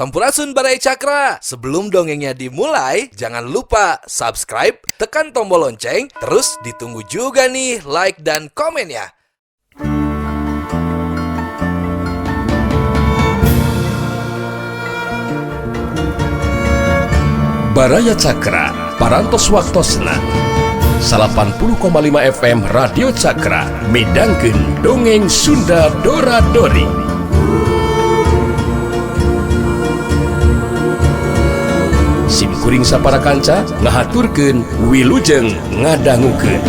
Sampurasun Baraya Cakra. Sebelum dongengnya dimulai, jangan lupa subscribe, tekan tombol lonceng, terus ditunggu juga nih like dan komennya. Baraya Cakra, Parantos Waktosna 80,5 FM Radio Cakra midangkeun Dongeng Sunda Dora Dori. Sim kuring sapara kanca ngahaturkeun wilujeng ngadangukeun.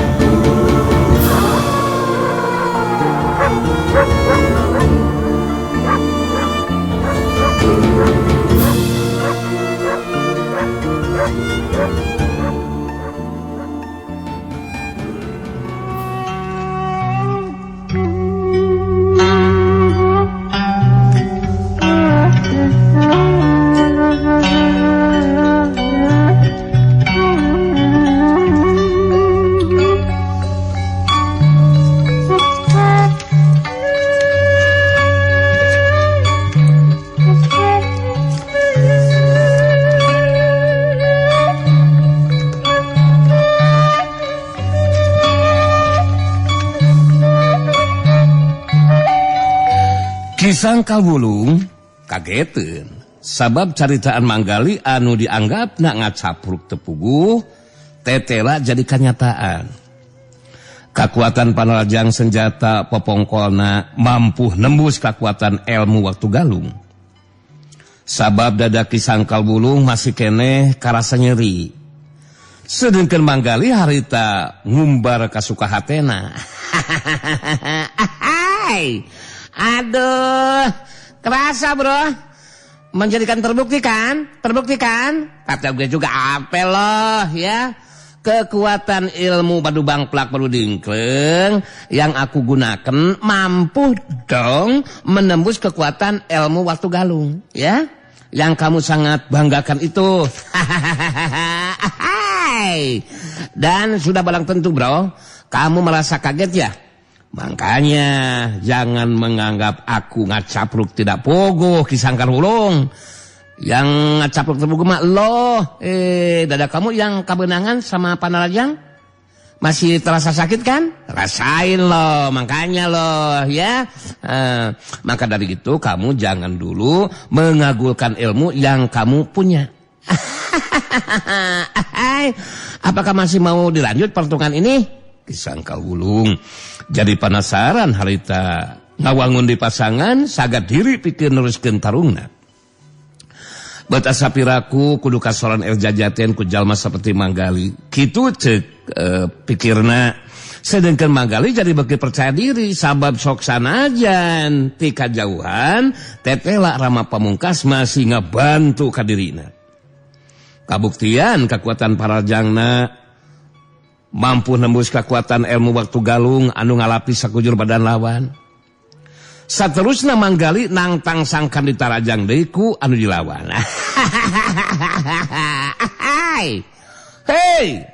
Ki Sangkal Wulung kageteun sabab caritaan Manggali anu dianggapna ngacapruk teu puguh tetela jadi kanyataan. Kakuatan panarajang senjata popongkolna mampu nembus kakuatan ilmu waktu galung. Sabab dada Ki Sangkal Wulung masih keneh karasa nyeri. Sedengkeun Manggali harita ngumbar kasuka hatena. Aduh, kerasa bro. Menjadikan terbukti kan? Terbukti kan? Kata gue juga apel loh ya. Kekuatan ilmu badu bangplak badu dingkleng yang aku gunakan mampu dong menembus kekuatan ilmu waktu galung ya. Yang kamu sangat banggakan itu. Dan sudah barang tentu bro, kamu merasa kaget ya? Makanya jangan menganggap aku ngacapruk tidak puguh Ki Sangkal Wulung. Yang ngacapruk terpuguh mah loh. Dada kamu yang kabenangan sama Panarajang masih terasa sakit kan? Rasain loh, makanya loh ya. Maka dari itu kamu jangan dulu mengagulkan ilmu yang kamu punya. Apakah masih mau dilanjut pertungan ini? Ki Sangkal Wulung jadi penasaran harita ngawangun di pasangan sagat diri pikir neruskeun tarungna. Bet asa piraku kudu kasoran el jajaten ku jalma seperti Manggali. Kitu ceuk pikirna. Sedengkeun Manggali jadi beuki percaya diri sabab sok sanajan ti kajauhan tetela Rama Pamungkas masih ngabantu ka dirina. Kabuktian kekuatan parajangna mampu nembus kekuatan ilmu waktu galung anu ngalapi sakujur badan lawan. Saterusna Manggali nangtang sangkan ditarajang deui ku anu dilawan. Hei,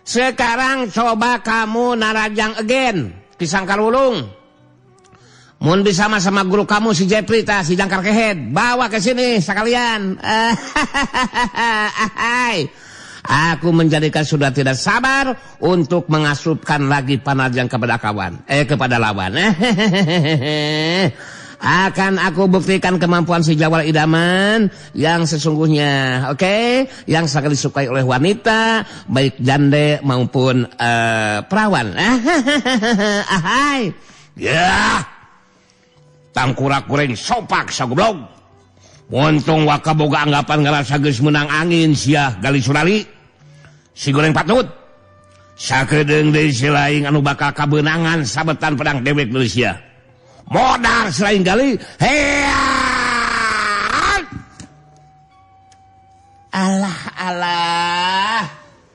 sekarang coba kamu narajang again Ki Sangkal Wulung. Mun bisa sama guru kamu si Jepri tah si Jangkar Kehed, bawa ke sini sekalian. Aku menjadikan sudah tidak sabar untuk mengasupkan lagi panajang kepada kawan, kepada lawan. Akan aku buktikan kemampuan si Jawara Idaman yang sesungguhnya, oke, okay? Yang sangat disukai oleh wanita, baik jande maupun perawan. Ahai, ya, tangkurak goreng sopak sagoblog. Untung waka boga anggapan ngerasa geus menang angin sia Gali Surali. Si goreng patut. Sakedeung deui si laing anu bakal kabeunangan sabetan pedang dewek deui sia. Modar selain Gali. Hean. Alah alah.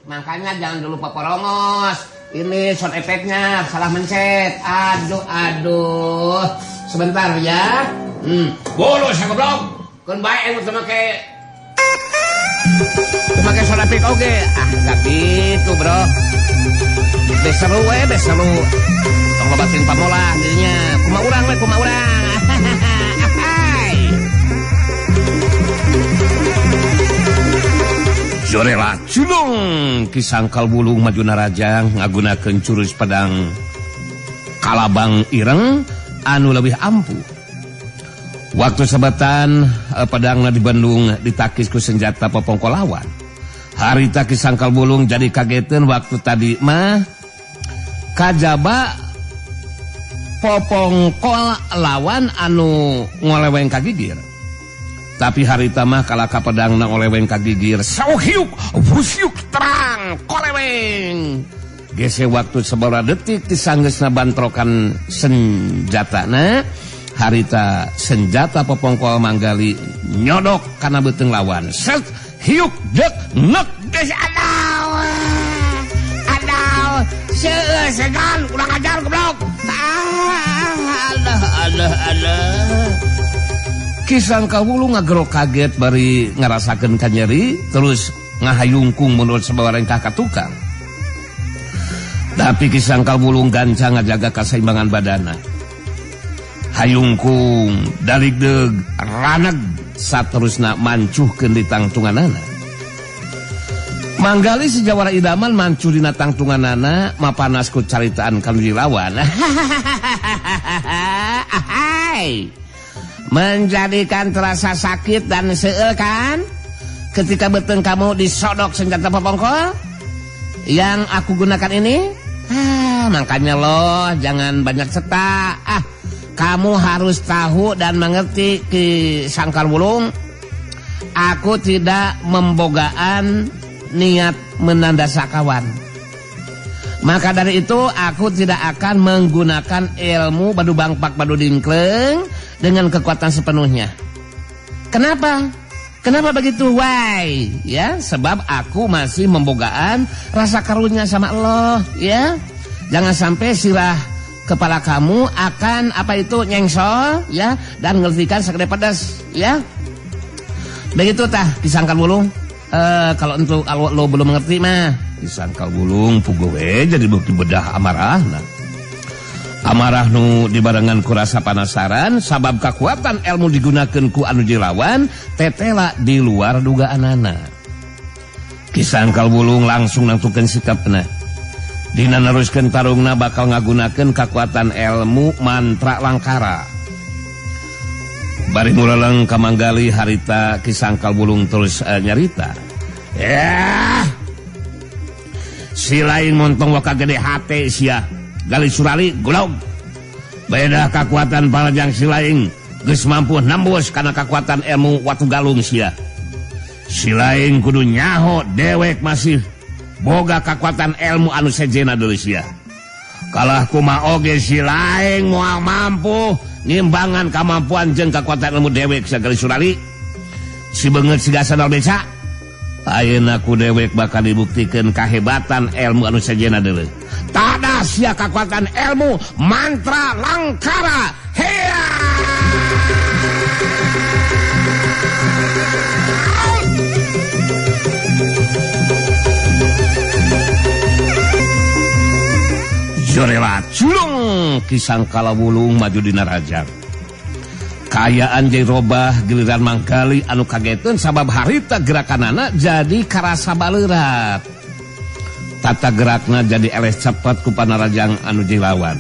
Makanya jangan dulu poporongos. Ini sound efeknya salah mencet. Aduh aduh. Sebentar ya. Bolos sagoblog. Kun bae anu teu make sound effect oge. Ah, gak gitu, bro. Beh seru we, beh seru. Tong lobatin pamolah dirinya. Kumaha urang we, kumaha urang. Jorela culung Ki Sangkal Wulung maju narajang ngagunakeun jurus pedang Kalabang Ireng anu leuwih ampuh. Waktu sabetan pedangna di Bandung ditakis ku senjata popongko lawan. Harita Ki Sangkal Wulung jadi kageteun waktu tadi mah kajaba popongkol lawan anu ngoleweng ka gigir. Tapi harita mah kalaka pedangna oleweng ka gigir. Sauhiuk, wusiuk terang, koleweng. Gese waktu sabaraha detik disanggeusna bantrokan senjatana, harita senjata popongkol Manggali nyodok kana beuteung lawan. Set, hiuk, dek, nek, geus adau. Adau, seueuh segan, urang ajar goblok. Alah, alah, alah. Ki Sangkal Wulung ngagero kaget bari ngarasakeun kanyeri terus ngahayungkung menurut sabarengkah ka tukang. Tapi Ki Sangkal Wulung gancang ngajaga kasaimbangan badana. Hayungkung daligdeug raneg saterusna mancuhkeun di tangtunganana. Manggali si jawara idaman mancuh dina tangtunganana mapanas ku caritaan kanu dilawan. Ahai. Menjadikan terasa sakit dan seueul kan ketika beuteung kamu disodok senjata popongkol yang aku gunakan ini. Makanya loh jangan banyak cetak. Kamu harus tahu dan mengerti Ki Sangkal Wulung, aku tidak membogaan niat menanda sakawan. Maka dari itu aku tidak akan menggunakan ilmu badu bangpak badu dingkleng dengan kekuatan sepenuhnya. Kenapa? Kenapa begitu? Why? Ya, sebab aku masih membogaan rasa karunia sama Allah, ya. Jangan sampai sirah kepala kamu akan apa itu nyengsol, ya, dan ngertikan segede pedas, ya. Begitu tah Ki Sangkal Wulung. Kalau untuk kalau lo belum mengerti mah Ki Sangkal Wulung puguh we jadi bukti bedah amarahna. Amarah nu dibarengan ku rasa panasaran sabab kekuatan ilmu digunakeun ku anu dilawan tetela di luar dugaanana. Ki Sangkal Wulung langsung nangtukeun sikapna. Dina neruskeun tarungna bakal ngagunakeun kekuatan ilmu mantra langkara. Bari muleleng ka Manggali harita Ki Sangkal Wulung terus nyarita. Ya. Si lain montong waka gede hate sia. Gali Surali golog. Beda kekuatan parajang si lain geus mampu nembus kana kekuatan ilmu watu galung sia. Si lain kudu nyaho dewek masih boga kekuatan ilmu anu sejena deui sia. Kalah kumaha oge si lain moal mampu ngimbangan kemampuan jeung kekuatan ilmu dewek sia Gali Surali. Si beungeut siga sandal beca. Ayeuna ku dewek bakal dibuktikeun kahebatan ilmu anu sejena deui. Tada sia kekuatan ilmu mantra langkara. Hea! Jorela culung Ki Sangkal Wulung maju dina rajang. Kaayaan jadi robah giliran Manggali anu kageteun sabab harita gerakanana jadi karasa baleurat. Tata gerakna jadi eleh cepat ku panarajang anu jilawan.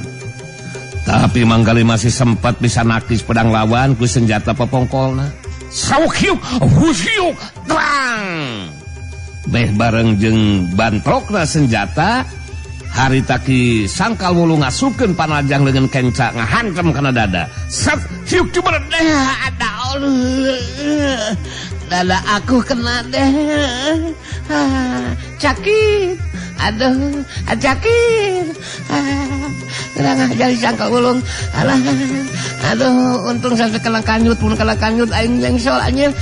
Tapi Manggali masih sempat bisa nakis pedang lawan ku senjata popongkolna. Saukiuk, husiuk, terang. Beh bareng jeung bantrokna senjata, harita Ki Sangkal Wulung ngasupkeun panarajang leungeun kenca ngahantem kana dada. Set, hiuk cuber deh, ada dada aku kena deh. Cakit. Aduh, cakit. Kenapa jadi Sangkal Wulung? Alah, aduh, untung sampai kena kanyut, pun kena kanyut aing lengsol anjir.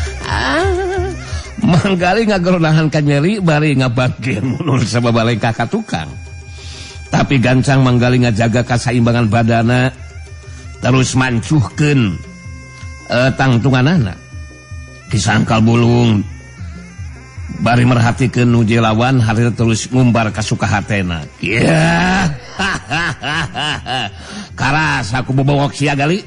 Manggali ngageronahan kanyeri bari ngabangkeun mundur sababalengkah ka tukang. Tapi gancang Manggali ngajaga kasaimbangan badana terus mancuhkeun tangtunganana. Ki Sangkal Wulung bari merhatikeun nu lawan harita terus ngumbar kasuka hatena. Yeah. Karas aku bobongok sia gali.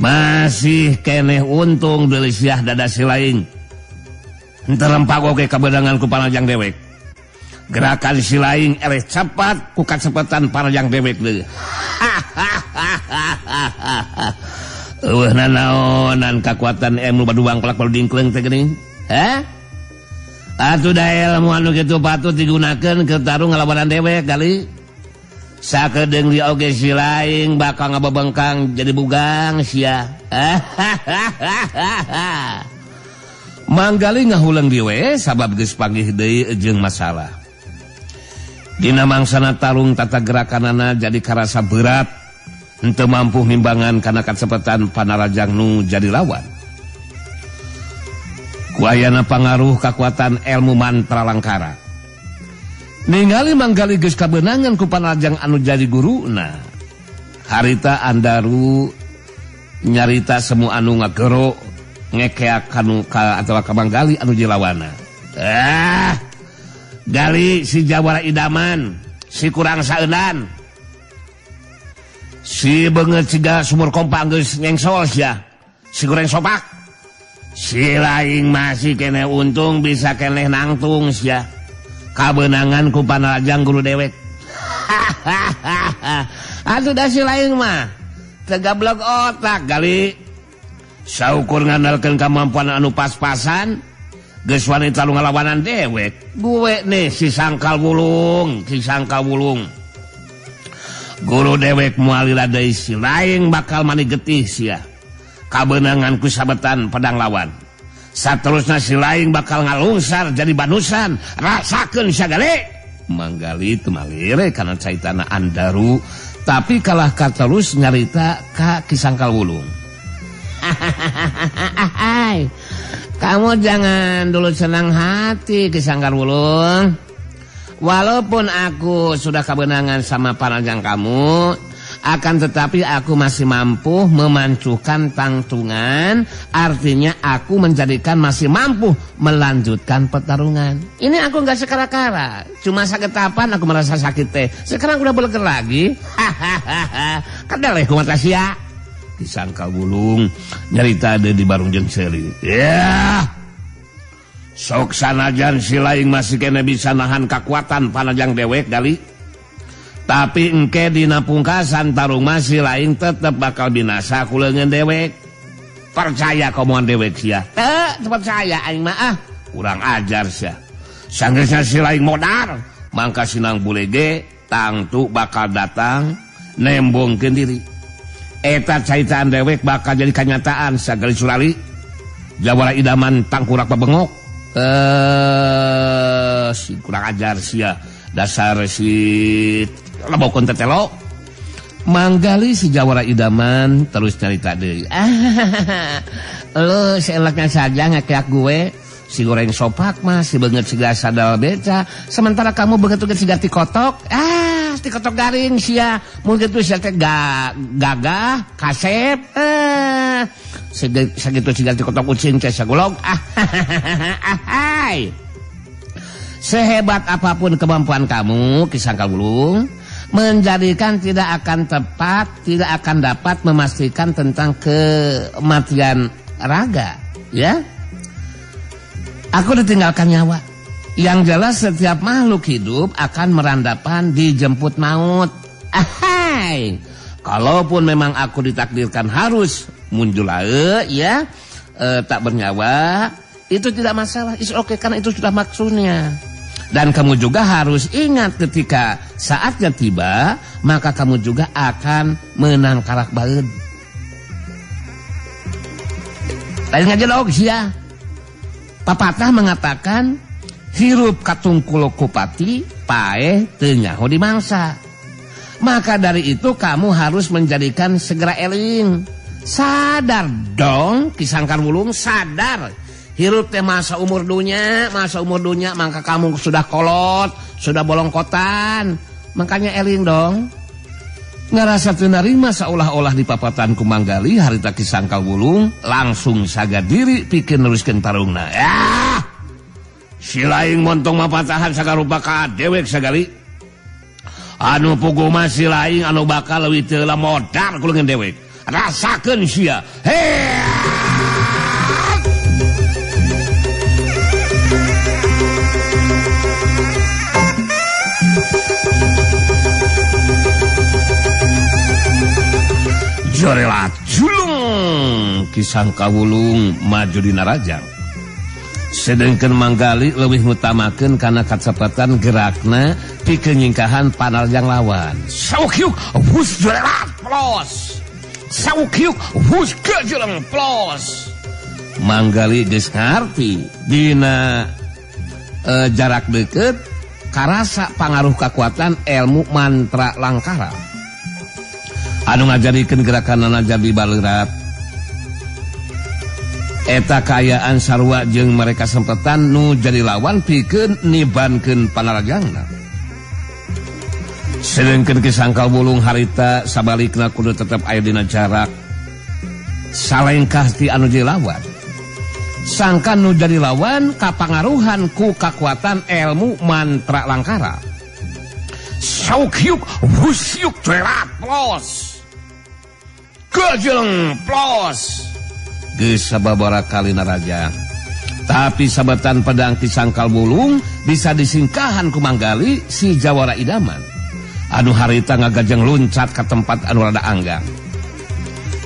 Masih keneh untung deui siah dada si lain. Henteu rempag oge kabeunangan ku Panarajang dewek. Gerakan si laing eleh cepat ku kacepetan Panarajang dewek deui. Eueuh nanaonan kakuatan ilmu baduang pelak balu dingkleung teh geuning. Hah? Atuh da ilmu anu kitu patut digunakeun keur tarung ngalawanan dewek kali. Sakedeung di oge si laing bakal ngabebengkang jadi bugang sia. Manggali ngahuleng di we sabab geus panggih deui jeung masalah. Dina mangsana tarung tata gerakanana jadi karasa berat, henteu mampu nimbangan kana kacepetan Panarajang nu jadi lawan. Ku ayana pangaruh kakuatan ilmu mantra langkara. Ningali Manggali geus kabeunangan ku Panarajang anu jadi guruna. Harita Andaru nyarita semu anu ngagero ngekeak kanu ka atawa ka Manggali anu jilawana. Gali si jawara idaman, si kurang saeunan. Si beungeut siga sumur kompa geus nyengsol sia. Si goreng sopak. Si laing masih keneh untung bisa keneh nangtung sia. Kabeunangan ku Panarajang guru dewek. Atuh da si laing mah teu gablog otak gali. Saukur ngandalkeun kamampuan anu pas-pasan, geus wani talu ngalawanan dewek. Gue nih si sangkal wulung, si sangkal wulung. Guru dewek moal lila deui si laing bakal mani getih sia. Kabeunangan ku sabetan pedang lawan. Saterusna si laing bakal ngalungsar jadi banusan, rasakeun sagale. Manggali teu malire kana caritana Andaru, tapi kalah katerus nyarita ka Ki Sangkal Wulung. Kamu jangan dulu senang hati Ki Sangkal Wulung. Walaupun aku sudah kebenangan sama Panarajang kamu, akan tetapi aku masih mampu memancuhkan tangtungan. Artinya aku menjadikan masih mampu melanjutkan pertarungan. Ini aku nggak sekara-kara, cuma saketapan aku merasa sakit teh. Sekarang udah beleger lagi. Kedeleh kumaha sia. Ki Sangkal Wulung nyarita ada di barung jeung seuri. Ya. Sok sanajan si laing masih kene bisa nahan kakuatan Panarajang dewek gali. Tapi engke dina pungkasan tarung masih laing tetep bakal binasa ku leungeun dewek. Percaya komoan dewek sia. Teu percaya aing mah ah, kurang ajar sia. Sanggeusna si laing modar, mangka sinang bulege tangtu bakal datang nembongkeun diri. Eta caitaan dewek bakal jadi kenyataan sagali surali. Jawara idaman tangkurak babengok. Si kurang ajar sia. Dasar si lebokon tetelo. Manggali si jawara idaman terus nyarita deui. Lu seenaknya saja ngekeak gue. Si goreng sopak mah si beungeut siga sadal beca, sementara kamu beungeut siga tikotok. Tikotok garing sia. Mun kitu sia teh gagah, kasep. Sakitu siga tikotok ucing teh sagolog. Sehebat apapun kemampuan kamu, Ki Sangkal Wulung, menjadikan tidak akan tepat, tidak akan dapat memastikan tentang kematian raga, ya. Aku ditinggalkan nyawa. Yang jelas setiap makhluk hidup akan merandapan dijemput maut. Ahai. Kalaupun memang aku ditakdirkan harus muncul ya, tak bernyawa, itu tidak masalah. It's okay, karena itu sudah maksudnya. Dan kamu juga harus ingat ketika saatnya tiba, maka kamu juga akan menang karak baeud. Lain ngajelog sia. Papatah mengatakan hirup katungkul kupati paeh teu nyaho dimangsa. Maka dari itu kamu harus menjadikan segera eling. Sadar dong Ki Sangkal Wulung, sadar. Hirup teh masa umur dunya, maka kamu sudah kolot, sudah bolongkotan. Makanya eling dong. Ngerasa teu narima saolah-olah di papatan ku Manggali harita Ki Sangkal Wulung langsung saga diri pikeun neruskeun tarungna. Ah! Si laing montong mapatahan sagarupa ka dewek sagali. Anu puguh mah si laing anu bakal leuwih teu modar ku leungeun dewek. Rasakeun sia. Hei! Jorelat julung Ki Sangkal Wulung maju dina rajang. Sedengkeun Manggali leuwih ngutamakeun kana kacepatan gerakna pikeun nyingkahan panarjang lawan. Saukyuk hus jorelat plos. Saukyuk hus gejleng plos. Manggali geus ngarti dina jarak deukeut karasa pangaruh kakuatan ilmu mantra langkara. Anu ngajadikeun gerakanana jadi baleurat. Eta kaayaan sarua jeung mereka sempetan nu jadi lawan pikeun nibankeun panarajangna. Sedengkeun Ki Sangkal Wulung harita sabalikna kudu tetep aya dina jarak salengkah ti anu jadi lawan. Sangkan nu jadi lawan kapangaruhan ku kakuatan ilmu mantra langkara. Saukyuk husyuk terat plos. Gejleng plos. Geus sababaraha kali narajang. Tapi sabetan pedang Ki Sangkal Wulung bisa disingkahan ku Manggali si jawara idaman. Anu harita ngagajeng luncat ka tempat anu rada anggang.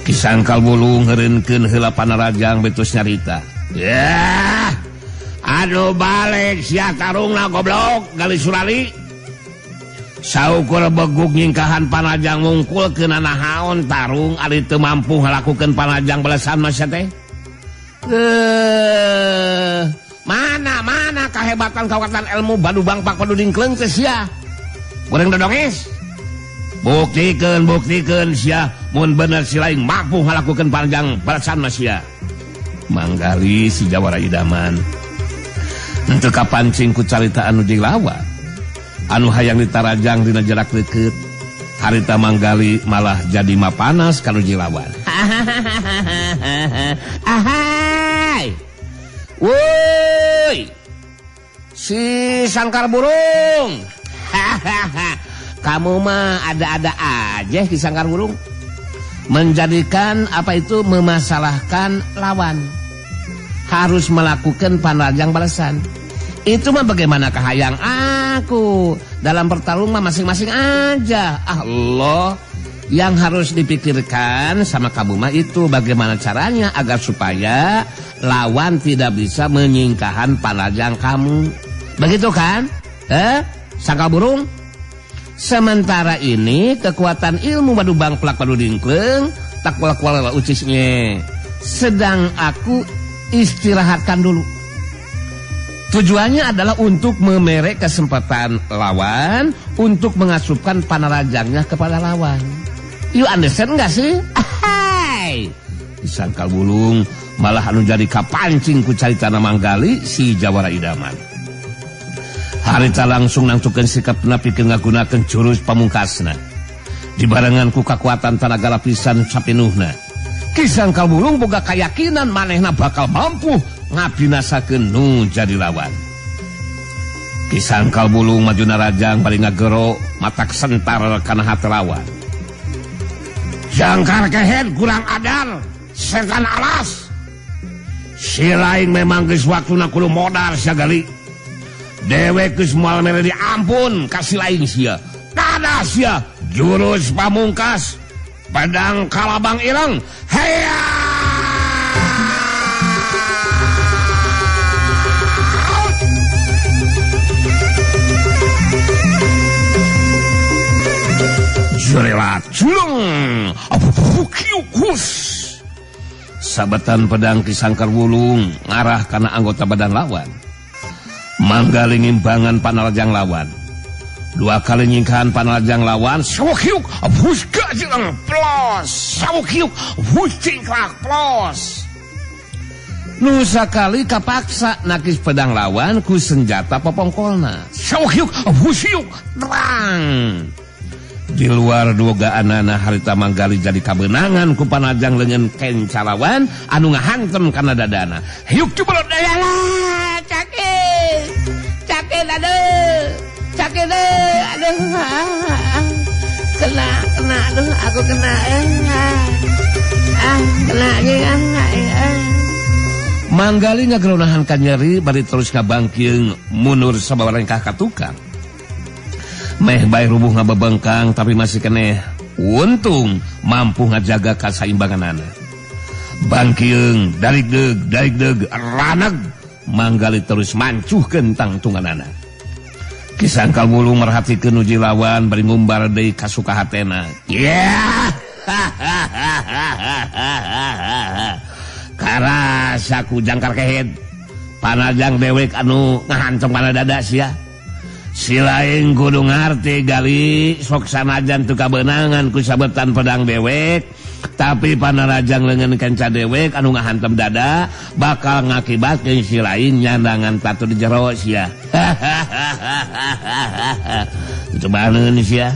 Ki Sangkal Wulung ngeureunkeun heula panarajang betus nyarita. Yah, aduh balik sia tarungna goblok Gali Surali. Saukur begug nyingkahan panajang mungkul keuna nahaon tarung ari teu mampu ngalakukeun panajang balesan mah sia teh. Mana mana kahebatan kawatan ilmu badu bangpak padu dingkleung teh sia. Goreng dodongis. Buktikeun buktikeun sia mun bener si lain mampu ngalakukeun panajang balesan mah sia. Manggali si jawara idaman. Henteu kapancing ku carita anu jeung lawan. Anu hayang ditarajang dina jarak deukeut. Harita Manggali malah jadi mapanas kanu jilawan. Ahai. Woi. Si Sangkar Burung. Kamu mah ada-ada aja Ki Sangkar Burung. Menjadikan apa itu memasalahkan lawan. Harus melakukan panarjang balasan. Itu mah bagaimana kahayang aku. Dalam pertarungan masing-masing aja. Allah, yang harus dipikirkan sama kamu mah itu bagaimana caranya agar supaya lawan tidak bisa menyingkahan panajang kamu. Begitu kan? Sangkal Burung? Sementara ini kekuatan ilmu badu bangplak badu dingkleng tak kuala-kuala ucisnya. Sedang aku istirahatkan dulu. Tujuannya adalah untuk memerek kesempatan lawan untuk mengasupkan panarajangnya kepada lawan. You understand nggak sih? Ahai. Disangkal Wulung malah anu jadi kapancing ku carita Manggali si jawara idaman. Harita langsung nangtukeun sikapna pikeun ngagunakeun jurus pamungkasna. Dibarengan ku kakuatan tanaga lapisan sapinuhna. Ki Sangkal Wulung boga kayakinan manehna bakal mampu ngabinasakeun nu jadi lawan. Ki Sangkal Wulung maju narajang bari ngagero matak sentar kana hate lawan. Jangkar kehed kurang adal, setan alas. Si lain memang geus waktuna kudu modal sia gali. Dewek geus moal mere diampun ka si lain sia. Kada sia jurus pamungkas pedang kalabang ireng. Heya! Jurelat julung apukiukus. Sabetan pedang Ki Sangkar Wulung ngarah kana anggota badan lawan. Manggali ngimbangan panarjang lawan. Dua kali nyingkahan panarjang lawan. Sawukyuk hus gajeng plos. Sawukyuk hus cingklak plos. Nu sakali kapaksa nakis pedang lawan ku senjata popongkolna. Sawukyuk husyuk terang. Di luar dugaanana harita Manggali jadi kabenangan ku panajang lengan kencalawan anu ngahantem kana dadana. Hiuk cublot dayalah cakit. Cakit aduh. Cakit aduh. Kena kena aduh aku kena. Kena Manggali ngageronahan ka nyeri bari terus ngabangkeung mundur sababarengkah ka tukang. Meh bae rubuh ngabebengkang tapi masih keneh Untung mampu ngajaga kasaimbanganana. Bangkieung darigdeug darigdeug raneg Manggali terus mancuhkeun tangtunganana. Ki Sangkal Wulung merhatikeun uji lawan bari ngumbar deui kasuka hatena. Yeah! Karasa ku jangkar kehed. Panajang dewek anu ngahancong kana dada sia. Si lain kudu ngarti gali sok sanajan teu kabeunangan ku sabetan pedang dewek, tapi panarajang leungeun kenca dewek anu ngahantem dada bakal ngakibatkeun si lain nyandangan tatu di jero sia. Cobaneun sia.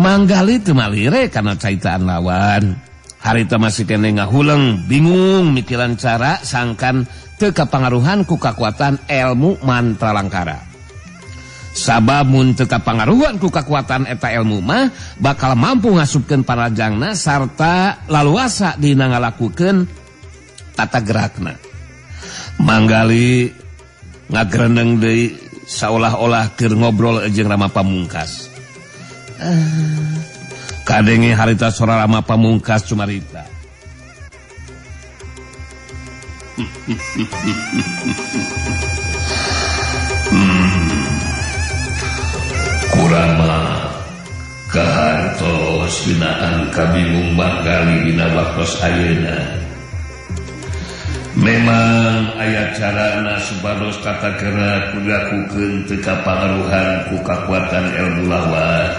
Manggali teu malire kana caitaan lawan. Harita masih kene ngahuleng, bingung mikiran cara sangkan teu kapangaruhan ku kakuatan ilmu mantra langkara. Sabab mun teu kapangaruhan ku kakuatan eta ilmu mah bakal mampu ngasupkeun parajangna sarta laluasa dina ngalakukeun tata gerakna. Manggali ngagreneng deui saolah-olah keur ngobrol jeung Rama Pamungkas. Kadenge harita sora Rama Pamungkas cumarita. Kurama kahartos binaan kabingung Manggali dina waktos ayeuna. Memang aya carana supados tata gerak dilakukeun teu kapangaruhan ku kakuatan ilmu lawan.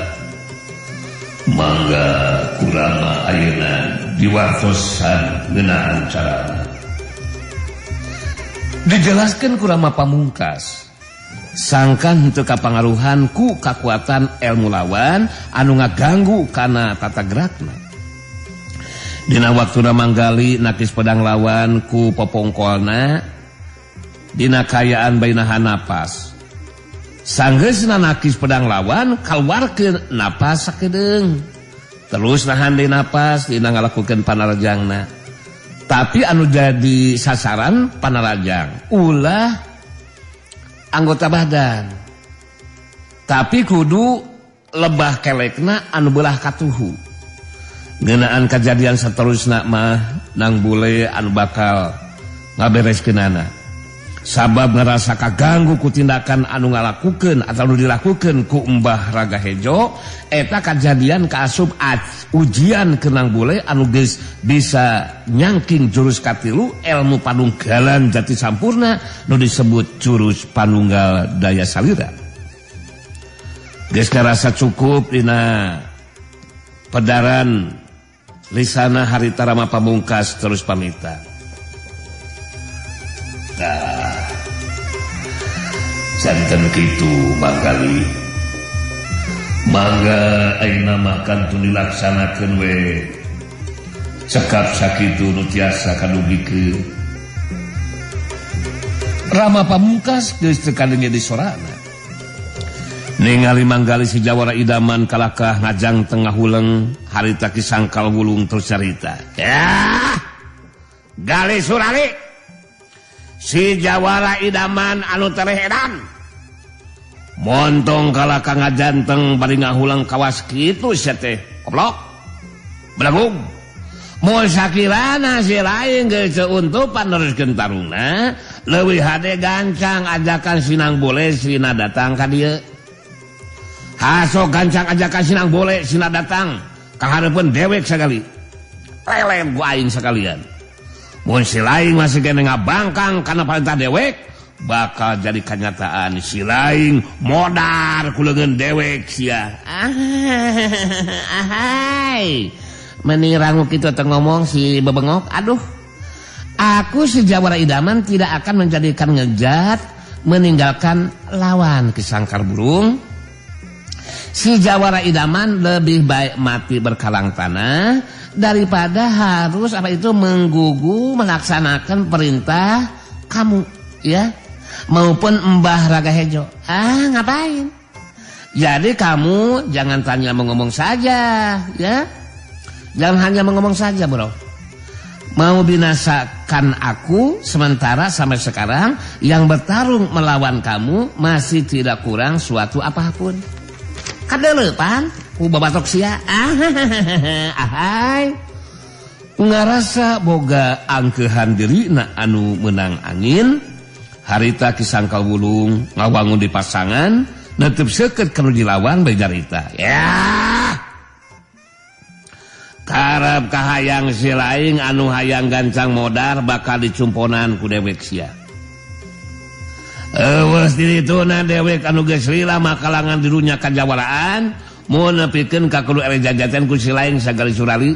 Mangga kurama ayeuna diwartosan ngeunaan carana. Dijelaskeun ku Rama Pamungkas. Sangkan henteu kapangaruhan ku kakuatan ilmu lawan anu ngaganggu kana tata gerakna. Dina waktuna Manggali nakis pedang lawan ku popongkolna dina kayaan bainahan napas. Sanggeusna nakis pedang lawan kaluarkeun napas sakedeung. Terus nahan deui napas dina ngalakukeun panarajangna. Tapi anu jadi sasaran panarajang ulah anggota badan, tapi kudu lebah kelekna anu belah katuhu. Ngeunaan kejadian saterusna mah nang bule anu bakal ngabereskeunana. Sabab ngerasa kaganggu ku tindakan anu ngalakukeun atau anu dilakukeun ku Mbah Raga Hejo, eta kajadian kaasup ujian kenang bule anu geus bisa nyangking jurus katilu ilmu panunggalan jati sampurna nu disebut jurus panunggal daya salira. Geus karasa cukup dina pedaran lisana harita Rama Pamungkas terus pamitan. Nah, janten kitu Manggali. Mangga ayeuna mah kantun dilaksanakeun we. Cekap sakitu nu tiasa kadugikeun. Rama Pamungkas geus teu kadenge di sorana. Ningali Manggali si jawara idaman kalakah ngajang tengah huleng harita Ki Sangkal Wulung terus carita. Ya, Gali Surali. Si jawara idaman anu tereh edan montong kalaka ngajanteng bari ngahulang kawas kitu sia teh goblok belagung mun sakirana si lain geus untupan neruskeun tarungna leuwih hade gancang ajakan sinang bole sina datang ka dieu. Haso gancang ajakan sinang bole sina datang ka hareupeun dewek sagali lelem ku aing sakalian. Mun si lain masih kene ngabangkang karena perintah dewek bakal jadi kenyataan si lain modar ku leungeun dewek sia. Ahai meni rangu kitu teh ngomong si bebengok. Aduh, aku si jawara idaman tidak akan menjadikan ngejat meninggalkan lawan Ki Sangkar Burung. Si jawara idaman lebih baik mati berkalang tanah daripada harus apa itu menggugu melaksanakan perintah kamu ya maupun Mbah Raga Hejo. Ah, ngapain? Jadi kamu jangan tanya mengomong saja ya. Jangan hanya mengomong saja, bro. Mau binasakan aku sementara sampai sekarang yang bertarung melawan kamu masih tidak kurang suatu apapun. Kadeleupan. ku babatok sia. Ahai. Ngarasa boga angkehan dirina anu menang angin, harita Ki Sangkal Wulung ngawangun di pasangan, netep seukeut ka nu dilawan bari nyarita. Ya. Karep kahayang si laing anu hayang gancang modar bakal dicumponan ku dewek sia. Eueus dirituna dewek anu geus lila makalangan di dunya kajawaraan, mun nepikeun ka kudu ere jajaten ku si laing sagali surali.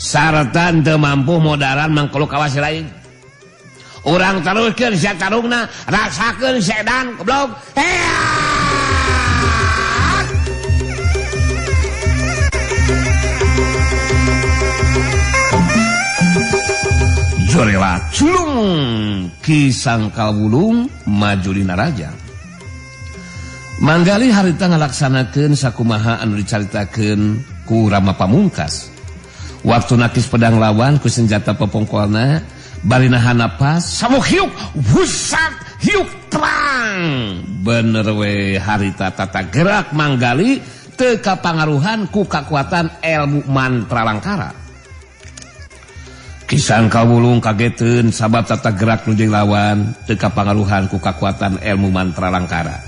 Sarta teu mampu modaran mangkulu kawas si laing. Urang teruskeun sia tarungna, rasakeun si edan goblok. Jorela culung Ki Sangkal Wulung maju dina rajang. Manggali harita ngalaksanakeun sakumaha anu dicaritakeun ku Rama Pamungkas. Waktu nakis pedang lawan ku senjata pepongkolna, bari nahan napas, samuk hiuk, wusak hiuk terang. Bener we harita tata gerak Manggali teu kapangaruhan ku kakuatan ilmu mantra langkara. Ki Sangkal Wulung kageteun sabab tata gerak nu jeung lawan teu kapangaruhan ku kakuatan ilmu mantra langkara.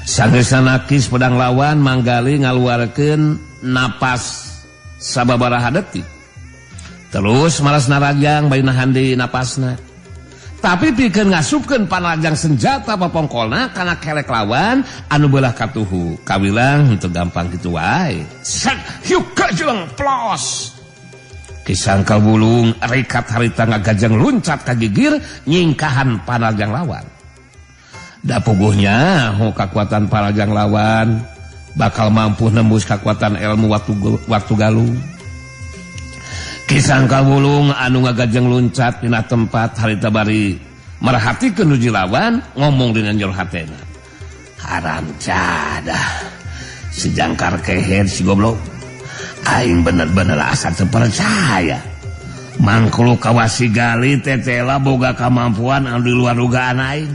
Sanggeusna nakis pedang lawan Manggali ngaluarkeun napas sababaraha detik. Terus malas narajang bari nahan deui napasna. Tapi pikeun ngasupkeun panarajang senjata papongkolna kana kelek lawan anu beulah katuhu. Kawilang henteu gampang kitu wae. Sek hiuk kajeng plos. Ki Sangkal Wulung rikat harita ngagajeng luncat ka gigir nyingkahan panarajang lawan. Da puguhnya ho kakuatan panarajang lawan bakal mampu nembus kakuatan ilmu waktu galung. Ki Sangkal Wulung anu ngagajeng luncat dina tempat harita bari merhatikeun nu lawan ngomong dina jero hatena. Haram jadah si jangkar keher si goblok. Aing bener-bener asa teu percaya. Mangkulu kawasi gali tetela boga kamampuan anu di luar dugaan aing.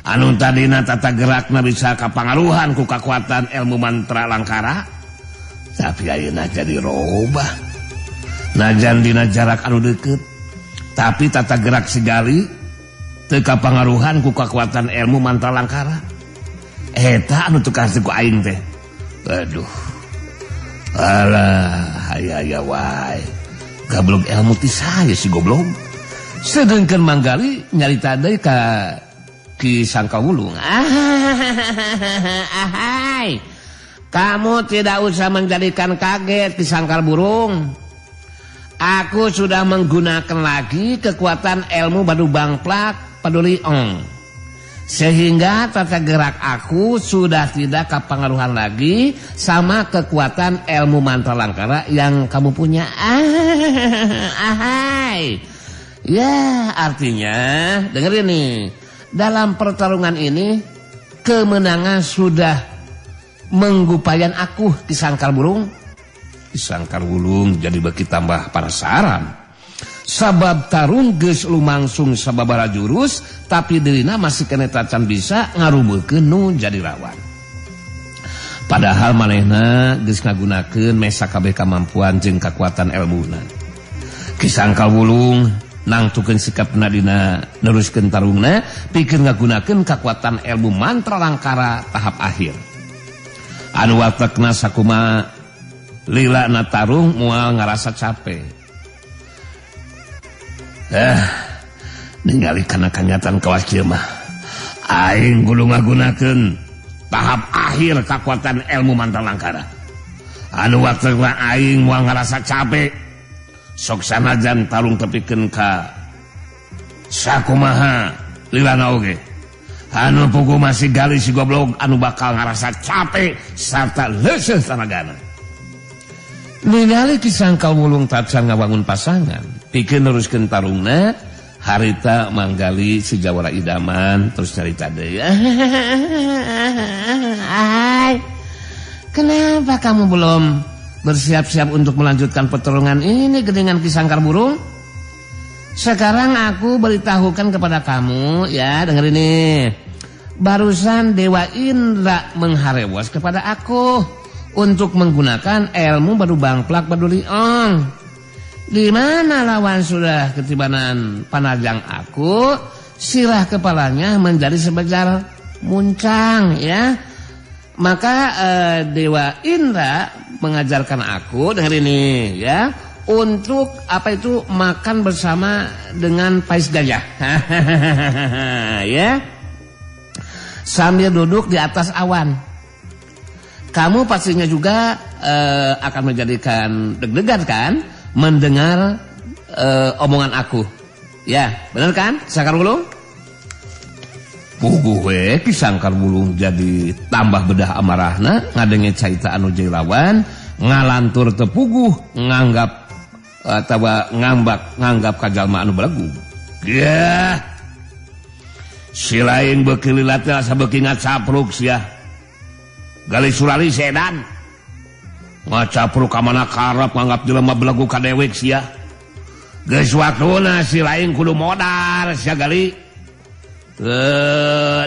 Anu tadina tata gerakna bisa kapangaruhan ku kakuatan ilmu mantra langkara, tapi ayeuna jadi robah. Najan dina jarak anu deukeut, tapi tata gerak si gali teu kapangaruhan ku kakuatan ilmu mantra langkara. Eta anu tukang ku aing teh. Aduh. Alah, aya-aya wae. Gablog ilmu ti saya si goblok. Sedengkeun Manggali nyarita deui ka Ki Sangkal Wulung. Ahai. Kamu tidak usah menjadikan kaget Ki Sangkal Burung. Aku sudah menggunakan lagi kekuatan ilmu badu bangplak peduli ong. Sehingga tata gerak aku sudah tidak kepengaruhan lagi sama kekuatan ilmu mantra langkara yang kamu punya. Ahai. Ya, artinya dengerin nih. Dalam pertarungan ini kemenangan sudah menggupayan aku Ki Sangkal Burung. Ki Sangkal Wulung jadi beki tambah penasaran. Sabab tarung geus lumangsung sababaraha jurus, tapi dirina masih kene tacan bisa ngarubuhkeun nu jadi lawan. Padahal manehna geus ngagunakeun mesa kabeh kamampuan jeung kakuatan elmuna. Ki Sangkal Wulung nangtukeun sikapna dina neruskeun tarungna pikeun ngagunakeun kakuatan ilmu mantra langkara tahap akhir. Anu watekna sakuma lila na tarung moal ngarasa capek. Ningali kana kanyataan kawas kieu mah aing kudu ngagunakeun tahap akhir kakuatan ilmu mantra langkara. Anu watekna aing moal ngarasa capek. Sok sanajan tarung tepikeun ka sakumaha lilana oge. Anu pugu masih gali si goblok anu bakal ngarasa capek sarta leuseuh tanagana. Ningali Ki Sangkal Wulung tacan ngawangun pasangan, pikeun neruskeun tarungna, harita Manggali si jawara idaman terus carita deui. Kenapa kamu belum bersiap-siap untuk melanjutkan pertarungan ini dengan Ki Sangkal Burung? Sekarang aku beritahukan kepada kamu ya, dengerin nih, Barusan Dewa Indra mengharewas kepada aku untuk menggunakan ilmu badu bangplak badu liong. Di mana lawan sudah ketibanan panajang aku, sirah kepalanya menjadi sebejar muncang ya. Maka Dewa Indra mengajarkan aku dengar ini ya, untuk apa itu makan bersama dengan pais gajah. Ya. Sambil duduk di atas awan. Kamu pastinya juga akan menjadikan deg-degan kan mendengar omongan aku. Ya, benar kan? Sangkar Wulung? Puguh we Ki Sangkar Wulung jadi tambah bedah amarahna ngadenge carita anu jeung lawan ngalantur teu puguh nganggap atawa ngambak nganggap ka jalma anu belegug. Yah. Si lain beuki lila teh asa beuki ngacapruk sia. Gali Surali sedan. Ngacapruk ka mana karep nganggap jelema belegug ka dewek sia. Geus waktuna si lain kudu modar sia Gali.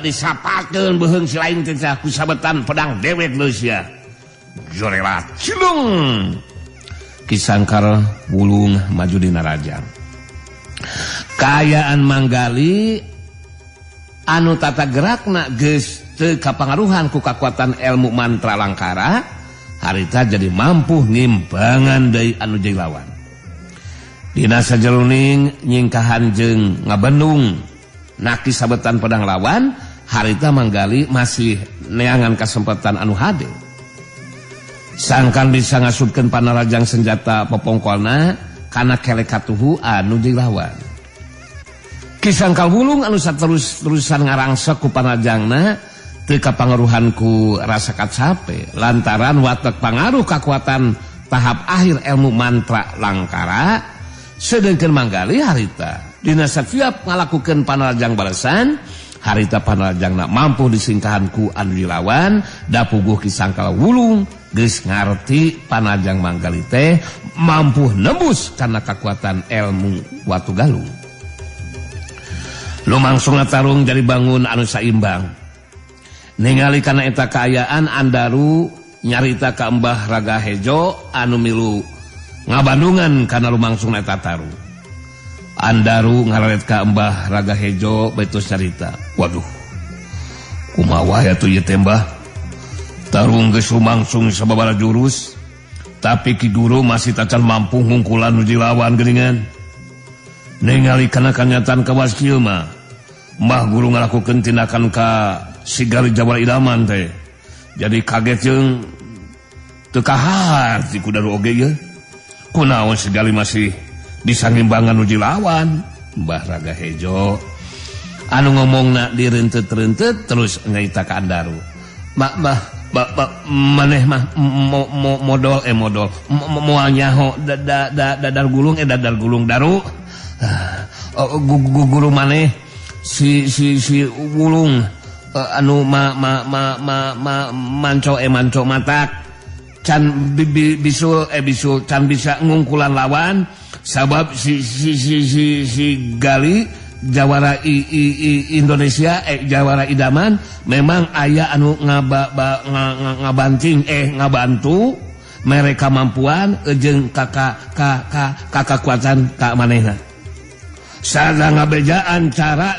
Disapakeun beuheung si lain teh ku sabetan pedang dewek leuh sia. Jorelat cilung. Ki Sangkar Wulung maju dina rajang. Kaayaan Manggali anu tata gerakna geus teu kapangaruhan ku kakuatan ilmu mantra langkara, harita jadi mampu ngimbangan deui anu jeung lawan. Dina sajeroning nyingkahan jeung ngabendung naki sabetan pedang lawan, harita Manggali masih neangan kesempatan anu hade. Sangkan bisa ngasupkeun panarajang senjata popongkolna kana kelek katuhu anu jeung lawan. Ki Sangkal Wulung anu saterus-terusan ngarangsek ku panajangna teu kapangaruhan ku rasa kacape lantaran watek pangaruh kakuatan tahap akhir ilmu mantra langkara, sedengkeun Manggali harita dina setiap ngalakukeun panarajang balesan harita panarajangna mampu disingkahan ku anu dilawan. Da puguh Ki Sangkal Wulung geus ngarti panajang Manggali teh mampu nembus kana kakuatan ilmu Watu Galung. Lumangsungna tarung jadi bangun anu saimbang. Ningali kana eta kaayaan Andaru nyarita ka Mbah Raga Hejo anu milu ngabandungan kana lumangsungna eta tarung. Andaru ngararet ka Mbah Raga Hejo betus carita. Waduh, kumaha wae atuh ieu teh Mbah? Tarung geus lumangsung sababaraha jurus, tapi Ki Guru masih tacan mampu ngungkulan nu dilawan geuningan. Ningali kana kanyataan kawas kieu mah, Mbah Guru ngalakukeun tindakan ka si Gali Jawara Idaman teh. Jadi kaget jeung teu kahar si kudaru oge ieu. Kunaon si Gali masih disangimbangan nu dilawan? Mbah Raga Hejo anu ngomongna direntet-rentet terus nyaita ka Andaru. Mak Mbah, maneh mah modol modol moal nyaho dadar gulung dadar gulung daru. Guru maneh si si si Wulung anu ma ma ma ma ma manco manco matak can bisul bisul can bisa ngungkulan lawan sabab si si si si si Gali jawara i, i, i Indonesia jawara idaman memang aya anu ngabanting ngabantu mereka mampuan jeung kakak kakakuatan ka manehna. Sada ngabejaan cara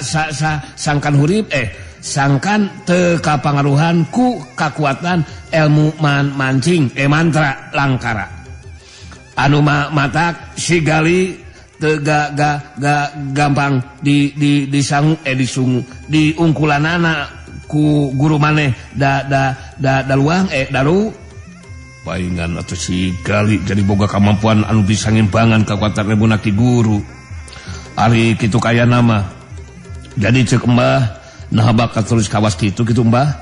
sangkan hurip sangkan teu kapangaruhan ku kakuatan ilmu mancing mantra langkara anu matak si Gali teu gampang di disangu disungu diungkulanana ku guru maneh da da da daluang daru paingan atuh si Gali jadi boga kamampuan anu bisa ngimbangan kakuatan ilmu Ki Guru. Ari kitu kaya nama. Jadi cek Mbah nah bakal terus kawas kitu kitu Mbah.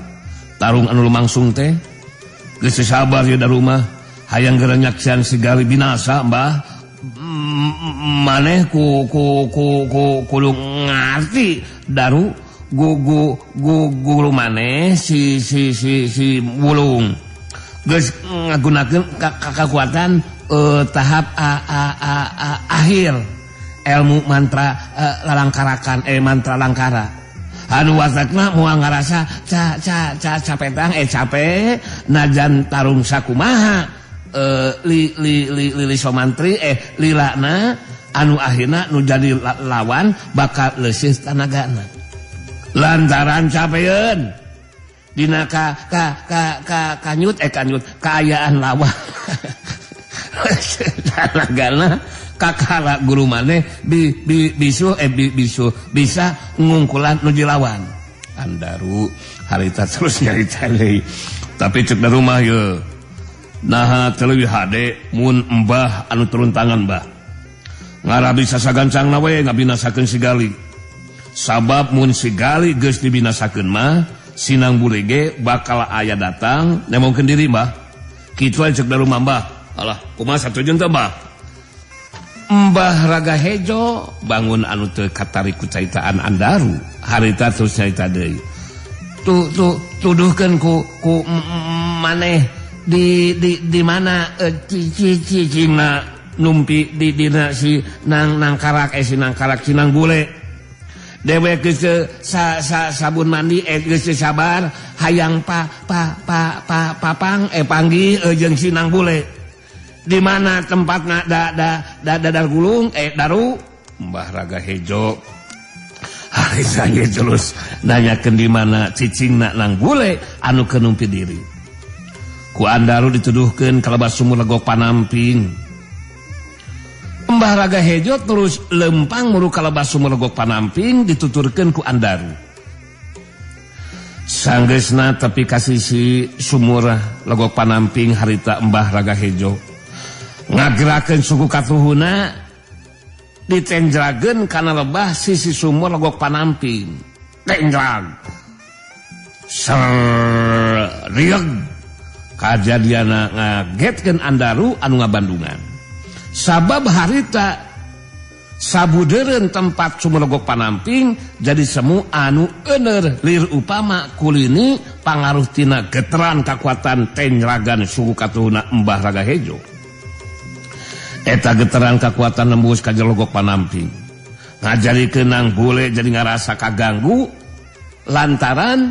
Tarung anu lumangsung teh geus sabar ya da rumah hayang geura nyaksian si Gali binasa Mbah. Maneh ku ku ku ku kudu ngarti daru gu gu gu guru maneh si si si si Wulung geus ngagunakeun kakuatan tahap a a a akhir ilmu mantra lalangkarakan mantra langkara. Anu watakna moal ngarasa ca ca ca capetang capek najan tarung sakumaha li li li li somantri lilana anu akhirna nu jadi lawan bakal leuseus tanagana lantaran capeun dina ka ka ka ka kanyut kanyut kaayaan lawan tanagana kakara guru maneh bi bi bisu bisu bisa ngungkulan nu dilawan. Andaru harita terus nyarita deui tapi cek da rumah ye naha teu leuwih hade mun embah anu turun tangan bah ngarabi sasagancangna we ngabinasakeun si Gali sabab mun si Gali geus dibinasakeun mah Sinang Bule ge bakal aya datang nemongkeun diri mbah kitu cek da rumah mbah alah kumaha satuju teh mbah. Mbah Raga Hejo bangun anu teu katarik ku caitaan Andaru harita terus nyarita deui tu tu tuduhkeun ku ku maneh di di di mana cicingna numpi di dina si nang nang karak si nang karak si nang bule dewek geus sa sa sabun mandi geus sabar hayang pa pa pa pa papang panggih jeung si nang bule di mana tempatna da da da dadar gulung daru. Mbah Raga Hejo harita ge terus nanyakeun di mana cicingna nang bule anu keur numpi diri ku Andaru dituduhkeun kalebah sumur legok panamping. Mbah Raga Hejo terus lempang muru kalebah sumur legok panamping dituturkeun ku Andaru sanggeusna tepi ka sisi sumur legok panamping harita Mbah Raga Hejo ngagerakeun suku katuhuna ditenjrageun kana lebah sisi sumur legok panamping tenjrag ser rieg kajadiana ngagetkeun Andaru anu ngabandungan sabab harita sabudeureun tempat sumur legok panamping jadi semu anu eueur lir upama kulini pangaruh tina geteran kakuatan tenjragan suku katuhuna Mbah Raga Hejo. Eta geteran kakuatan nembus ka legok panamping ngajarikeun nang bule jadi ngarasa kaganggu lantaran